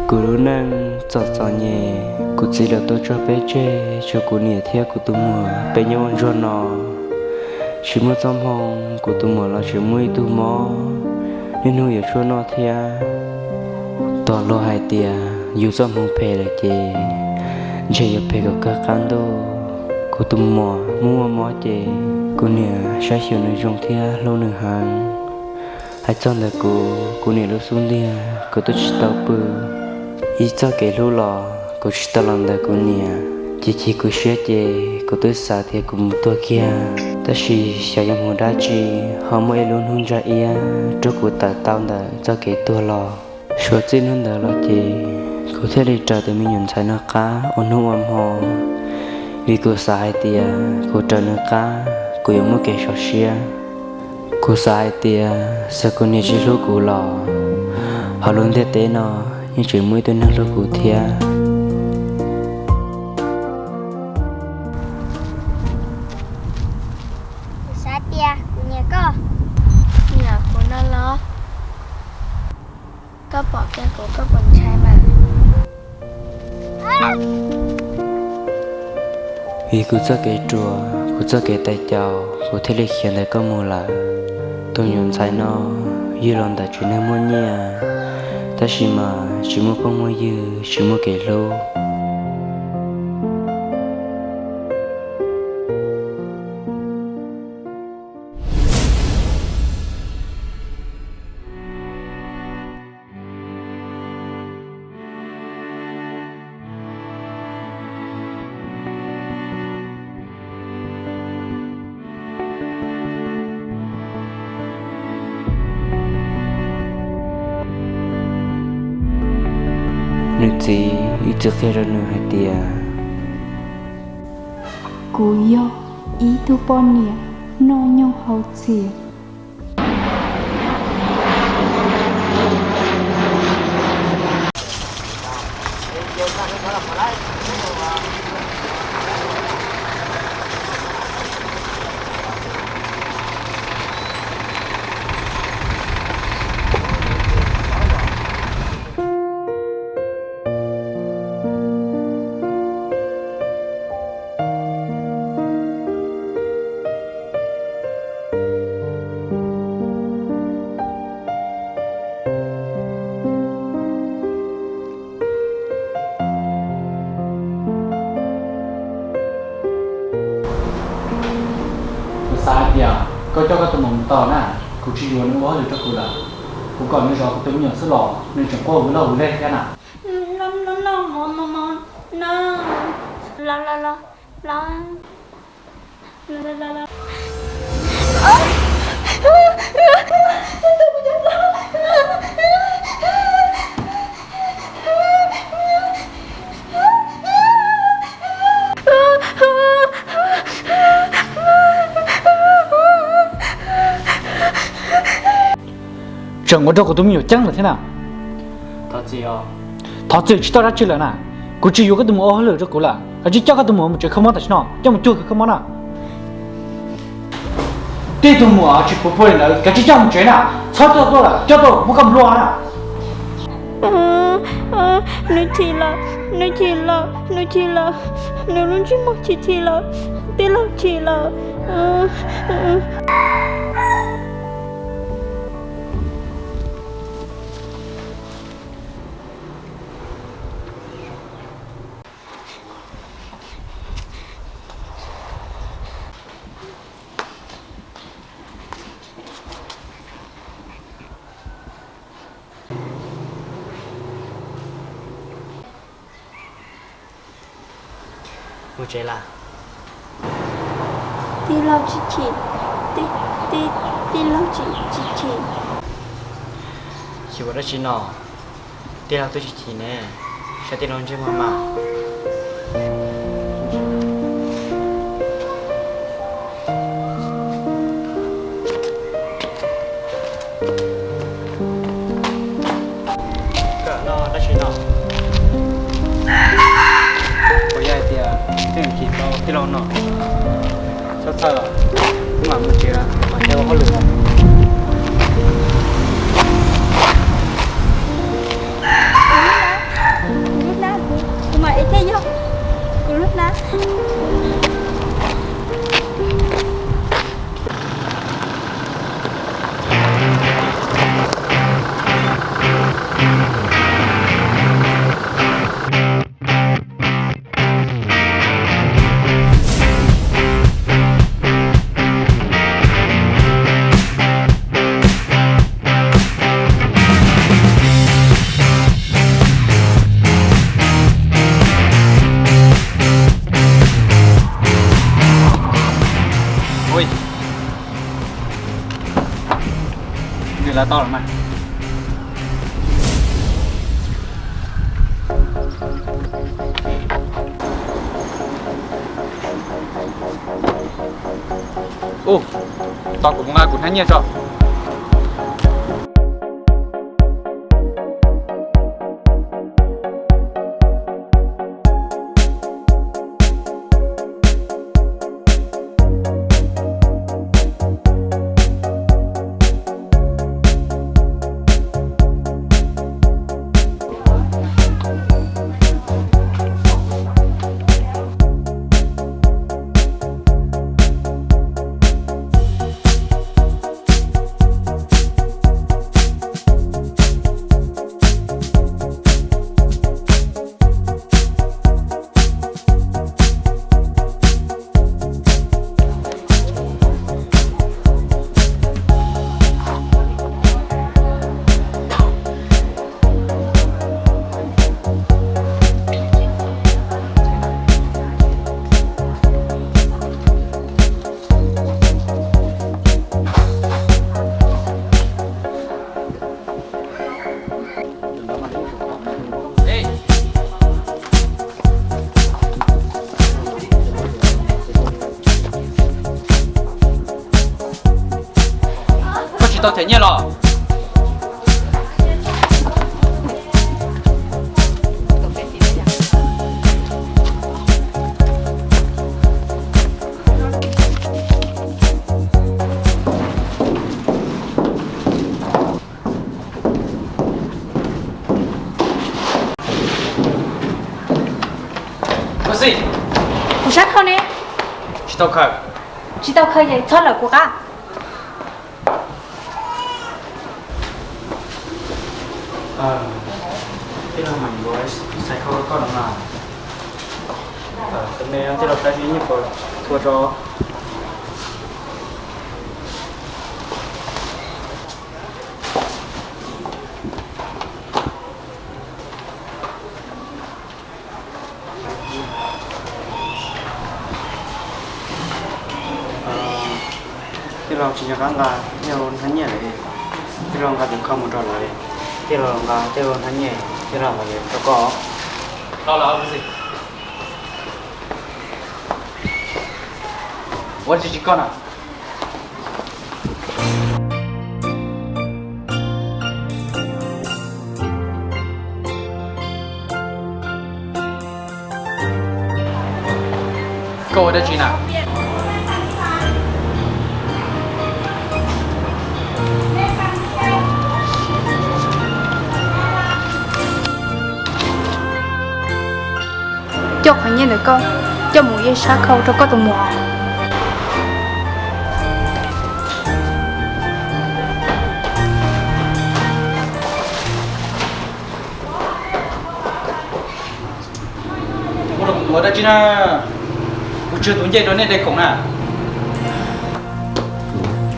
Kuv lub neej txom txom nyem, kuv txiv los tuaj tso peb tseg, tshuav kuv niam thiab kuv tus muam peb nyob ua ntsuag no. Tsis muaj txoj hmoo, kuv tus muam los tseem muaj ib tug mob, niaj hnub yuav tshuaj noj thiab. Tos luag hais tias yus txoj hmoo phem lawm ces ntshe yuav phem kom kawg qab ntuj. Kuv tus muam muaj muaj mob ces kuv niam saib xyuas nws zoo thiab hlub nws heev. Hais txog ntawm kuv, kuv niam lub xub ntiag kuv twb tsis tau pw. Ib txoj kev hlub los kuv tsis tau los ntawm kuv niam. Ces chim kuv siab ces kuv twb xav tias kuv mus tuag kiag, tab sis xyov yuav mus dab tsi, ho muaj ib lub hnub ntsa iab rub kuv tawm tau ntawm txoj kev tuag los. Suav txij hnub ntawd los ces kuv thiaj li raws tus me nyuam ntxhais no qab ua hnub ua hmo, vim kuv xav hais tias kuv raws nws qab kuv yuav muaj kev sov siab. Kuv xav hais tias xyov kuv niam tsis hlub kuv los hauv lub ntiaj teb no yeej tseem muaj ib tug neeg hlub kuv thiab. Kuv xav tias kuv nyiam koj. Nyiam kuv no los? Koj pom kiag kuv koj puas ntshai mas? Vim kuv txoj kev ruam, kuv txoj kev tais caus, kuv thiaj li khiav ntawm koj mus lawm. Tus nyuam ntxhais no yug los ntawm tsev neeg muaj nyiaj, tab sis mas tsis muaj phooj muaj ywg, tsis muaj kev hlub. Nws txiv ib txwm qhia rau nws hais tias, kuv yog ib tug poj niam noj nyoog haus txias. Kuv xav hais tias koj coj koj tus muam mus tau na, kuv tsis yuav nws ua hauj lwm rau kuv lawm. Kuv kom nws zov kuv tus me nyuam xwb los nws tseem quaj hu loj hu leg thiab na. Tseem ua rau kuv tus me nyuam ceeb lawm thiab na. Thov txim tsis tau dab tsi lawm na. Kuv tsis yuav koj tus muam ua hauj lwm rau kuv lawm, kav tsij coj koj tus muam mus tsev kho mob tam sim no, coj mus cuag kawg kho mob na. Tib tug muam tsis puv puag li ntawd, kav tsij coj mus tsev na. Txhob coj tuaj lawm, coj tuaj muab koj nplua na. Nws chim lawm, nws chim lawm, nws chim lawm, nws lub ntsej muag chim chim lawm, tij laug chim lawm. Mus tsev lawm. Tij laug tsis chim, tij, tij, tij laug tsis, tsis chim. Chim ua dab tsi no? Tij laug twb tsis chim ne, saib tij laug ntsej muag mas. Koj no dab tsi no? Puas yog hais tias tej zaum chim tau tij laug no? Txhob txhawj, wb mam mus tsev, mam ua hauj lwm os. Tau los mas. Ub, tos kuv mus nqa kuv hnab nyiaj tso. Koj tsis tau them nyiaj los? Kuv sab khau ne. Tsis tau khaws. Tsis tau khaws ces txhob lawm kuv qab. Tij laug, mas yuav xais khau rau koj no na. Tus me tij laug saib seb nyiaj puas thua tso. Tij laug tsis nco qab nqa tij laug hnab nyiaj lawm, tij laug nqa tus khau mus rau lawv, tij laug nqa tij laug hnab nyiaj, tij laug nqa rau koj. Ua tsis tsis koj na. Koj ua dab tsi na? Coj qhov nyiaj ntawm koj coj mus ua sab khau rau koj tus muam. Muab rau kuv tuav dab tsi na? Kuv tsis yog tus ncej rau nej de khoom na.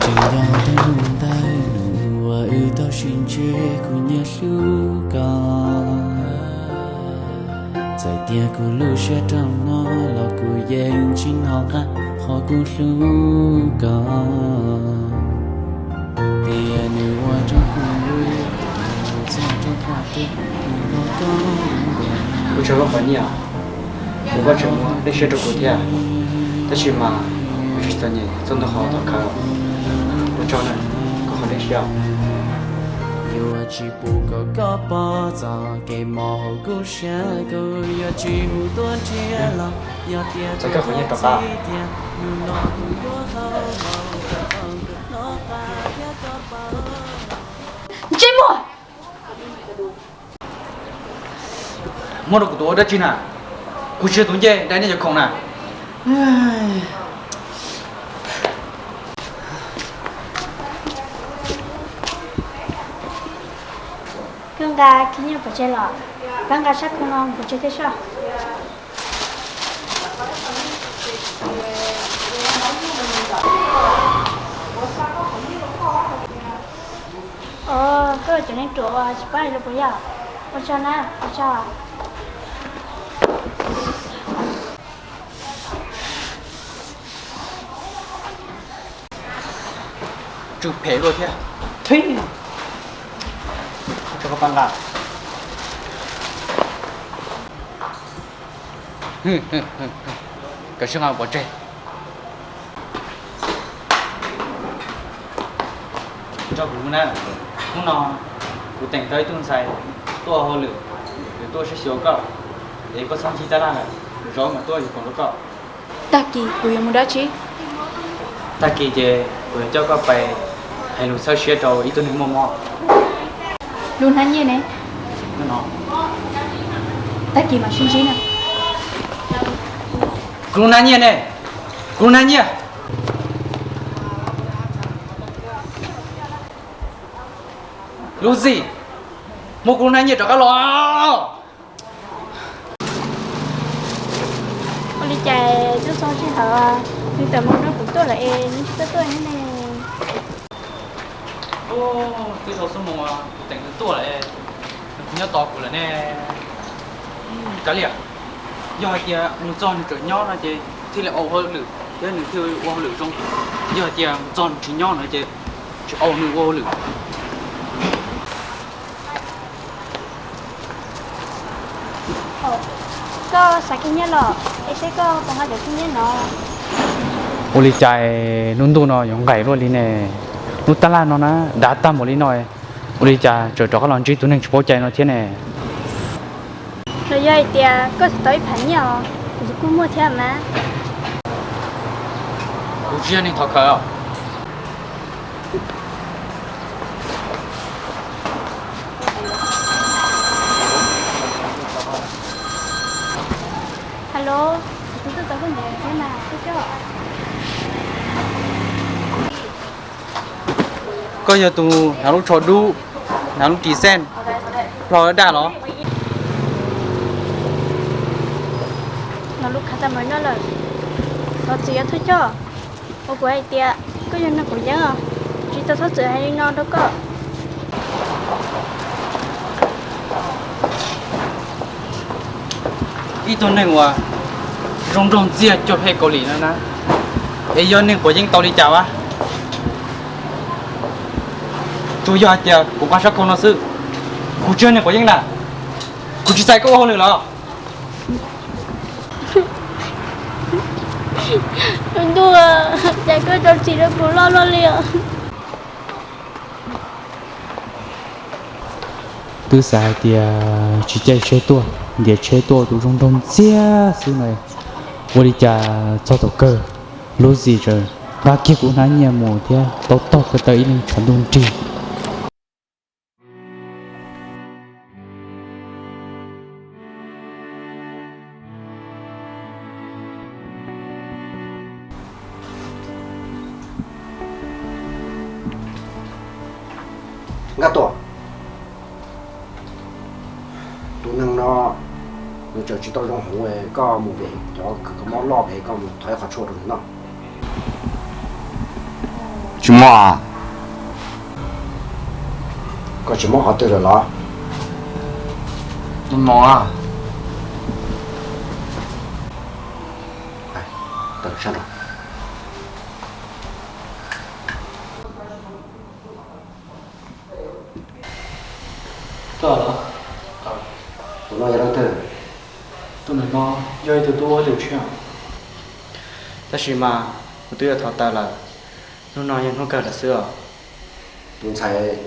Kuv tseem nco tej lus ntawd nws uas wb tau sib ntsib, kuv nyiam hlub koj. Txawm tias kuv lub siab rau no los kuv yeej tsis hnov qab qhov kuv hlub koj. Tias nws ua rau kuv lub, nws txog rau qhov twg nws hnov koj lub npe. Kuv tso koj qhov nyiaj, kuv kuj tseem muaj dej siab rau kuv thiab, tab sis mas kuv tsis txom nyem txog ntau qhov tau khaws. Kuv tso na, koj qhov dej siab. Yuav tsis pub kom koj pom txoj kev mob hauv kuv siab, kuv yuav tsis hu tuaj nrhiav los yog tias txog koj qhov nyiaj rov qab. Ntsej muag! Muab rau kuv tuav ua dab tsi na? Kuv tsis yog tus ncej dai nej cov khoom na. Koj nqa khib nyiab pov tseg los? Koj nqa sab khau no pov tseg thiab soj. Os, koj cov neeg ruam uas tsis paub hais lus puas yog? Ua tsaug na, ua tsaug. Tsw phem luaj thiab. Thib. Paj nqa, kawm sib nqa pov tseg. Nrog kuv na, hnub no kuv teem tau ib tug ntxhais tuaj ua hauj lwm, nws tuaj saib xyuas koj, es koj txhob ntsib tab laj lawm, zov mas tuaj yuav foom rau koj. Tag kis kuv yuav mus dab tsi? Tag kis ces kuv yuav coj koj pais hais lus txhawb siab rau ib tug neeg muaj mob. Lub hnab nyiaj ne? Tag kis mam sib ntsib na. Kuv lub hnab nyiaj ne? Kuv lub hnab nyiaj. Lucy, muab kuv lub hnab nyiaj rov qab los. Ua li cas twb txog sij hawm nws tawm mus nrog kuv tuaj lawm es nws tsis tuaj tuaj thiab ne? Twb txog xub moo kuv teem nws tuaj lawm es nws tsis nyob tos kuv lawm ne. Kav liam, yog hais tias nws txog nws tseem nyob no ces thiaj li ua hauj lwm thiab nws thiaj ua hauj lwm zoo. Yog hais tias nws txog nws tsis nyob no ces tsis ua nws ua hauj lwm. Koj xav khib nyiab los es seb koj puas nqa cov khib nyiab no. Ua li cas lub ntuj no yuav nqaim luaj li ne? Lub tab laj no na dav tag npaum li no, ua li cas tseem rov qab los ntsib tus neeg tsis paub cai no thiab ne? Los yog hais tias koj tsis tau ib phav nyiaj os, kuv kuj muaj thiab mas. Kuv tsis yog neeg thov khawv. Alo, kuv twb tuaj tos koj ntev thiab mas, koj coj. Koj yog tus hnav lub tsho dub, hnav lub ris xeej, hlo daj los? Los lub khav tas mas nyob lawm, los txawm yuav thawj coj. Ua kuv hais tias koj yog neeg quav yeeb os, tsis tau txhob txwm hais li no rau koj. Ib tug neeg uas zoo nraug ntxiag cuag phev Kaus Lim no na, es yog neeg quav yeeb tau li cas as? Tsuas yog hais tias kuv nqa sab khau no xwb, kuv tsis yog neeg quav yeeb na. Kuv tsis xaiv koj ua hauj lwm los. Ntuj, cas koj rau txim rau kuv loj loj li os. Twb xav hais tias tsis caij tsheb tuaj, ntiav tsheb tuaj tus zoo nraug ntxiag xwb na, ua li cas txog thaum kawg Lucy tseem nqa kiag kuv hnab nyiaj mus thiab tau taug ko taw ib leeg tshav ntuj nrig. Nkaj Tuam, tus neeg no nws tseem tsis tau zoo heev, koj mus pem cov kws kho mob loj pem, koj mus thov ib qho tshuaj rau nws noj. Tsis mob. Koj tsis mob qhov twg lawm los? Tsis mob. Tus no yog leej twg? Tus no yog ib tug tub ua hauj lwm tshiab, tab sis mas kuv twb yuav thov tawm lawm, hnub no yog hnub kawg lawm xwb os. Tus ntxhais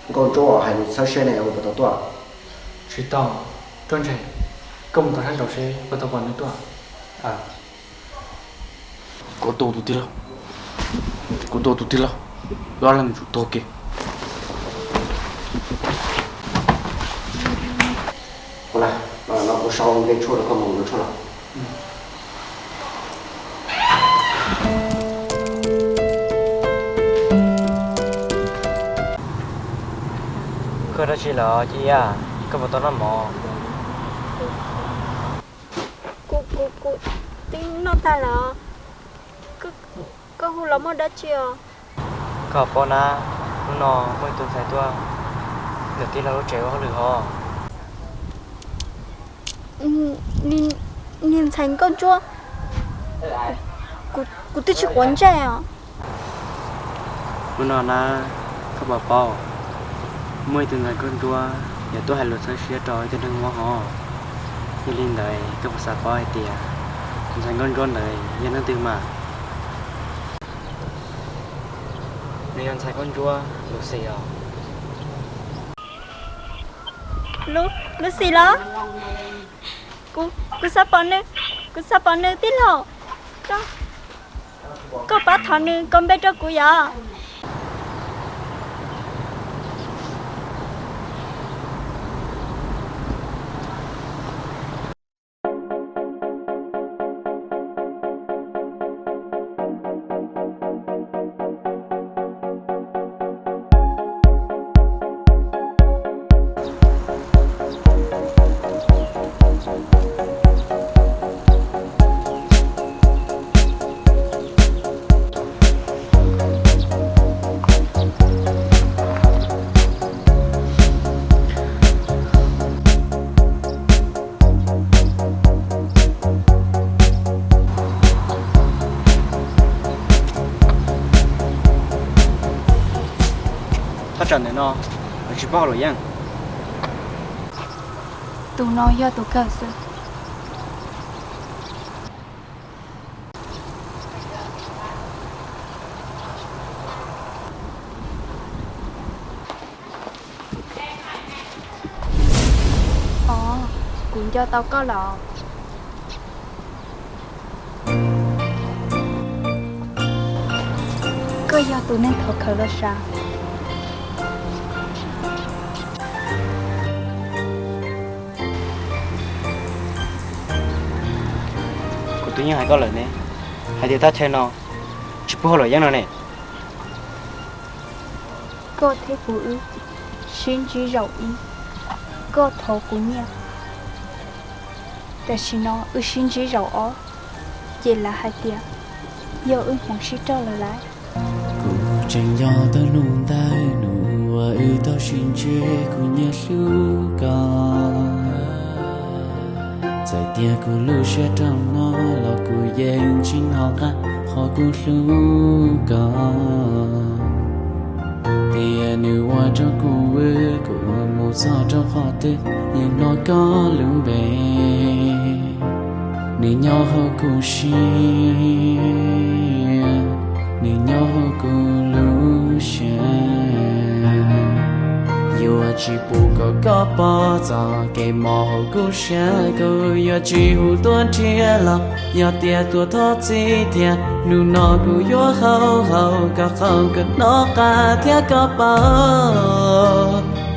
Nkauj Ntsuab hais lus txhawb siab ne, puas tau tuaj? Tsis tau. Rooj Ntseg, koj mus tom sab nraud seb puas tau pom nws tuaj. Kuv tua tus tij laug, kuv tua tus tij laug, lub ab leeg tsum tuag kiag. Kuv sau nqe tshuaj rau koj mus yuav tshuaj los. Koj dab tsi lawm Ci Iab, koj puas tau noj mov? Kuv, kuv, kuv twb noj tag lawm. Koj hu los muaj dab tsi os? Koj paub na, hnub no muaj ib tug ntxhais tuaj ntawm tij laug lub tsev ua hauj lwm hos. Niag ntxhais Nkauj Ntsuab, kuv twb tsis quav ntsej os. Hnub no na, koj puas paub, muaj ib tug ntxhais Nkauj Ntsuab Yog tub hais lus txhawb siab rau ib tug neeg muab hov. Yog li ntawd koj puas xav paub hais tias tus ntxhais nkauj ntsuab ntawd yog leej twg mas? Nws yog ntxhais nkauj ntsuab Lucy os. Lu, Lucy los? Kuv, kuv xav pom nws, kuv xav pom nws tij laug. Koj, koj pab thov nws kaum npe rau kuv yom. Thaj tsam ntawm no lawv tsis pub hauj lwm yeej. Tus no yog tus kawg xwb. Os, kuv nco tau koj los. Koj yog tus neeg thov khawv los sav? Kuv twb yeej hais koj lawm ne, hais tias thaj chaw no tsis pub hauj lwm yeej no ne. Koj thiab kuv wb sib ntsib zaum ib, koj thov kuv nyiaj. Tam sim no wb sib ntsib zaum ob, ces lawv hais tias yog wb hmoov sib raug lawm lauj. Kuv tseem nco tau hnub ntawd hnub uas wb tau sib ntsib, kuv nyiam hlub koj. Txawm tias kuv lub siab rau no los kuv yeej tsis hnov qab qhov kuv hlub koj. Tias nws ua rau kuv vwm, kuv mus txog rau qhov twg yeej hnov koj lub npe. Nws nyob hauv kuv siab, nws nyob hauv kuv lub siab. Yuav tsis pub kom koj pom txoj kev mob hauv kuv siab, kuv yuav tsis hu tuaj nrhiav los yog tias tuaj thov txim thiab. Hnub no kuv yuav haus haus koj qhov koj hnov qab thiab koj paub.